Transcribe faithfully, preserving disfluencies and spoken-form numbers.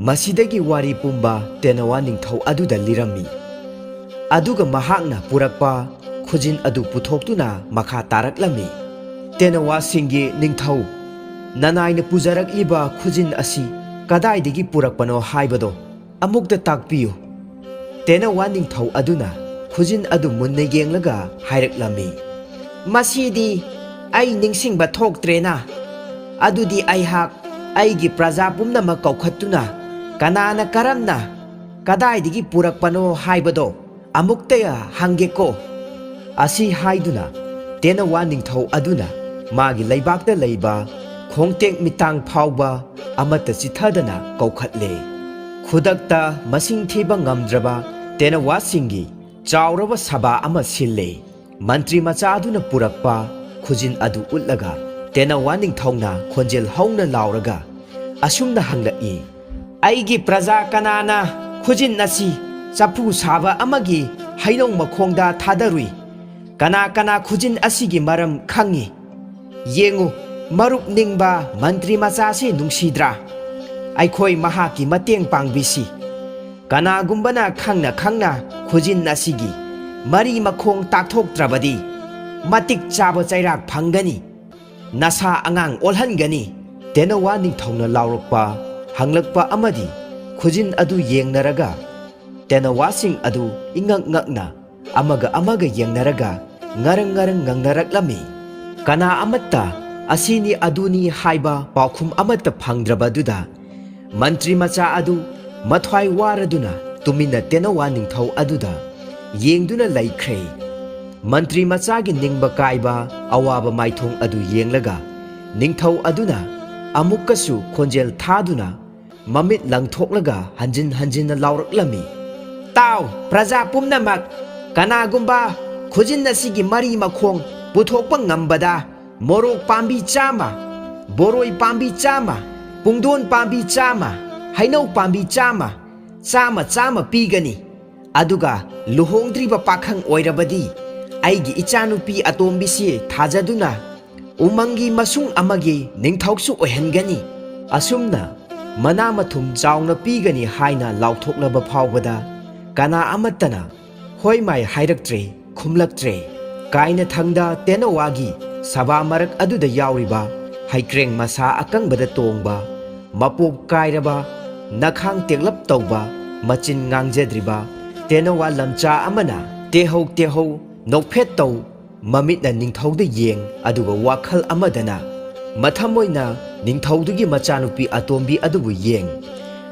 ꯃꯁꯤꯗꯒꯤ ꯋꯥꯔꯤ ꯄꯨꯝꯕ ꯇꯦꯅꯋꯥ ꯅꯤꯡꯊꯧ ꯑꯗꯨꯗ ꯂꯤꯔꯝꯃꯤ꯫ ꯑꯗꯨꯒ ꯃꯍꯥꯛꯅ ꯄꯨꯔꯛꯄ ꯈꯨꯖꯤꯟ ꯑꯗꯨ ꯄꯨꯊꯣꯛꯇꯨꯅ ꯃꯈꯥ ꯇꯥꯔꯛꯂꯝꯃꯤ꯫ "ꯇꯦꯅꯋꯥꯁꯤꯡꯒꯤ ꯅꯤꯡꯊꯧ, ꯅꯅꯥꯏꯅ ꯄꯨꯖꯔꯛꯂꯤꯕ ꯈꯨꯖꯤꯟ ꯑꯁꯤ ꯀꯗꯥꯏꯗꯒꯤ ꯄꯨꯔꯛꯄꯅꯣ ꯍꯥꯏꯕꯗꯣ ꯑꯃꯨꯛꯇ ꯇꯥꯛꯄꯤꯌꯨ꯫" ꯇꯦꯅꯋꯥ ꯅꯤꯡꯊꯧ ꯑꯗꯨꯅ ꯈꯨꯖꯤꯟ ꯑꯗꯨ ꯃꯨꯟꯅ ꯌꯦꯡꯂꯒ ꯍꯥꯏꯔꯛꯂꯝꯃꯤ, "ꯃꯁꯤꯗꯤ ꯑꯩ ꯅꯤꯡꯁꯤꯡꯕ ꯊꯣꯛꯇ꯭ꯔꯦꯅ꯫ ꯑꯗꯨꯗꯤ ꯑꯩꯍꯥꯛ ꯑꯩꯒꯤ ꯄ꯭ꯔꯖꯥ ꯄꯨꯝꯅꯃꯛ ꯀꯧꯈꯠꯇꯨꯅ ꯀꯅꯥꯅ ꯀꯔꯝꯅ ꯀꯗꯥꯏꯗꯒꯤ ꯄꯨꯔꯛꯄꯅꯣ ꯍꯥꯏꯕꯗꯣ ꯑꯃꯨꯛꯇ ꯍꯪꯒꯦꯀꯣ꯫" ꯑꯁꯤ ꯍꯥꯏꯗꯨꯅ ꯇꯦꯅꯋꯥ ꯅꯤꯡꯊꯧ ꯑꯗꯨꯅ ꯃꯥꯒꯤ ꯂꯩꯕꯥꯛꯇ ꯂꯩꯕ ꯈꯣꯡꯇꯦꯛ ꯃꯤꯇꯥꯡ ꯐꯥꯎꯕ ꯑꯃꯠꯇ ꯆꯤꯊꯗꯅ ꯀꯧꯈꯠꯂꯦ꯫ ꯈꯨꯗꯛꯇ ꯃꯁꯤꯡ ꯊꯤꯕ ꯉꯝꯗ꯭ꯔꯕ ꯇꯦꯅꯋꯥꯁꯤꯡꯒꯤ ꯆꯥꯎꯔꯕ ꯁꯚꯥ ꯑꯃ ꯁꯤꯜꯂꯦ꯫ ꯃꯟꯇ꯭ꯔꯤ ꯃꯆꯥ ꯑꯗꯨꯅ ꯄꯨꯔꯛꯄ ꯈꯨꯖꯤꯟ ꯑꯗꯨ ꯎꯠꯂꯒ ꯇꯦꯅꯋꯥ ꯅꯤꯡꯊꯧꯅ ꯈꯣꯟꯖꯦꯜ ꯍꯧꯅ ꯂꯥꯎꯔꯒ ꯑꯁꯨꯝꯅ ꯍꯪꯂꯛꯏ, "ꯑꯩꯒꯤ ꯄ꯭ꯔꯖꯥ ꯀꯅꯥꯅ ꯈꯨꯖꯤꯟ ꯑꯁꯤ ꯆꯐꯨ ꯁꯥꯕ ꯑꯃꯒꯤ ꯍꯩꯅꯧ ꯃꯈꯣꯡꯗ ꯊꯥꯗꯔꯨꯏ? ꯀꯅꯥ ꯀꯅꯥ ꯈꯨꯖꯤꯟ ꯑꯁꯤꯒꯤ ꯃꯔꯝ ꯈꯪꯏ? ꯌꯦꯡꯉꯨ, ꯃꯔꯨꯞ ꯅꯤꯡꯕ ꯃꯟꯇ꯭ꯔꯤ ꯃꯆꯥꯁꯤ ꯅꯨꯡꯁꯤꯗ꯭ꯔꯥ? ꯑꯩꯈꯣꯏ ꯃꯍꯥꯛꯀꯤ ꯃꯇꯦꯡ ꯄꯥꯡꯕꯤꯁꯤ꯫ ꯀꯅꯥꯒꯨꯝꯕꯅ ꯈꯪꯅ ꯈꯪꯅ ꯈꯨꯖꯤꯟ ꯑꯁꯤꯒꯤ ꯃꯔꯤ ꯃꯈꯣꯡ ꯇꯥꯛꯊꯣꯛꯇ꯭ꯔꯕꯗꯤ ꯃꯇꯤꯛ ꯆꯥꯕ ꯆꯩꯔꯥꯛ ꯐꯪꯒꯅꯤ꯫ ꯅꯁꯥ ꯑꯉꯥꯡ ꯑꯣꯜꯍꯟꯒꯅꯤ꯫" ꯇꯦꯅꯋꯥ ꯅꯤꯡꯊꯧꯅ ꯂꯥꯎꯔꯛꯄ, ꯍꯪꯂꯛꯄ ꯑꯃꯗꯤ ꯈꯨꯖꯤꯟ ꯑꯗꯨ ꯌꯦꯡꯅꯔꯒ ꯇꯦꯅꯋꯥꯁꯤꯡ ꯑꯗꯨ ꯏꯉꯛ ꯉꯛꯅ ꯑꯃꯒ ꯑꯃꯒ ꯌꯦꯡꯅꯔꯒ ꯉꯔꯪ ꯉꯔꯪ ꯉꯪꯅꯔꯛꯂꯝꯃꯤ꯫ ꯀꯅꯥ ꯑꯃꯠꯇ ꯑꯁꯤꯅꯤ ꯑꯗꯨꯅꯤ ꯍꯥꯏꯕ ꯄꯥꯎꯈꯨꯝ ꯑꯃꯠꯇ ꯐꯪꯗ꯭ꯔꯕꯗꯨꯗ ꯃꯟꯇ꯭ꯔꯤ ꯃꯆꯥ ꯑꯗꯨ ꯃꯊ꯭ꯋꯥꯏ ꯋꯥꯔꯗꯨꯅ ꯇꯨꯃꯤꯟꯅ ꯇꯦꯅꯋꯥ ꯅꯤꯡꯊꯧ ꯑꯗꯨꯗ ꯌꯦꯡꯗꯨꯅ ꯂꯩꯈ꯭ꯔꯦ꯫ ꯃꯟꯇ꯭ꯔꯤ ꯃꯆꯥꯒꯤ ꯅꯤꯡꯕ ꯀꯥꯏꯕ ꯑꯋꯥꯕ ꯃꯥꯏꯊꯣꯡ ꯑꯗꯨ ꯌꯦꯡꯂꯒ ꯅꯤꯡꯊꯧ ꯑꯗꯨꯅ ꯑꯃꯨꯛꯀꯁꯨ ꯈꯣꯟꯖꯦꯜ ꯊꯥꯗꯨꯅ ꯃꯃꯤꯠ ꯂꯪꯊꯣꯛꯂꯒ ꯍꯟꯖꯤꯟ ꯍꯟꯖꯤꯟꯅ ꯂꯥꯎꯔꯛꯂꯝꯃꯤ, "ꯇꯥꯎ, ꯄ꯭ꯔꯖꯥ ꯄꯨꯝꯅꯃꯛ, ꯀꯅꯥꯒꯨꯝꯕ ꯈꯨꯖꯤꯟ ꯑꯁꯤꯒꯤ ꯃꯔꯤ ꯃꯈꯣꯡ ꯄꯨꯊꯣꯛꯄ ꯉꯝꯕꯗ ꯃꯣꯔꯣꯛ ꯄꯥꯝꯕꯤ ꯆꯥꯝꯃ, ꯕꯣꯔꯣꯏ ꯄꯥꯝꯕꯤ ꯆꯥꯝꯃ, ꯄꯨꯡꯗꯣꯟ ꯄꯥꯝꯕꯤ ꯆꯥꯝꯃ, ꯍꯩꯅꯧ ꯄꯥꯝꯕꯤ ꯆꯥꯝꯃ, ꯆꯥꯝꯃ ꯆꯥꯝꯃ ꯄꯤꯒꯅꯤ꯫ ꯑꯗꯨꯒ ꯂꯨꯍꯣꯡꯗ꯭ꯔꯤꯕ ꯄꯥꯈꯪ ꯑꯣꯏꯔꯕꯗꯤ ꯑꯩꯒꯤ ꯏꯆꯥꯅꯨꯄꯤ ꯑꯇꯣꯝꯕꯤꯁꯤ ꯊꯥꯖꯗꯨꯅ ꯎꯃꯪꯒꯤ ꯃꯁꯨꯡ ꯑꯃꯒꯤ ꯅꯤꯡꯊꯧꯁꯨ ꯑꯣꯏꯍꯟꯒꯅꯤ꯫" ꯑꯁꯨꯝꯅ ꯃꯅꯥ ꯃꯊꯨꯝ ꯆꯥꯎꯅ ꯄꯤꯒꯅꯤ ꯍꯥꯏꯅ ꯂꯥꯎꯊꯣꯛꯂꯕ ꯐꯥꯎꯕꯗ ꯀꯅꯥ ꯑꯃꯠꯇꯅ ꯍꯣꯏ ꯃꯥꯏ ꯍꯥꯏꯔꯛꯇ꯭ꯔꯦ, ꯈꯨꯝꯂꯛꯇ꯭ꯔꯦ꯫ ꯀꯥꯏꯅꯊꯪꯗ ꯇꯦꯅꯋꯥꯒꯤ ꯁꯚꯥ ꯃꯔꯛ ꯑꯗꯨꯗ ꯌꯥꯎꯔꯤꯕ ꯍꯩꯀ꯭ꯔꯦꯡ ꯃꯁꯥ ꯑꯀꯪꯕꯗ ꯇꯣꯡꯕ, ꯃꯄꯣꯞ ꯀꯥꯏꯔꯕ, ꯅꯈꯥꯡ ꯇꯦꯛꯂꯞ ꯇꯧꯕ, ꯃꯆꯤꯟ ꯉꯥꯡꯖꯗ꯭ꯔꯤꯕ ꯇꯦꯅꯋꯥ ꯂꯝꯆꯥ ꯑꯃꯅ ꯇꯦꯍꯧ ꯇꯦꯍꯧ ꯅꯣꯛꯐꯦꯠ ꯇꯧ, ꯃꯃꯤꯠꯅ ꯅꯤꯡꯊꯧꯗ ꯌꯦꯡ, ꯑꯗꯨꯒ ꯋꯥꯈꯜ ꯑꯃꯗꯅ ꯃꯊꯃꯣꯏꯅ ꯅꯤꯡꯊꯧꯗꯨꯒꯤ ꯃꯆꯥꯅꯨꯄꯤ ꯑꯇꯣꯝꯕꯤ ꯑꯗꯨꯕꯨ ꯌꯦꯡ꯫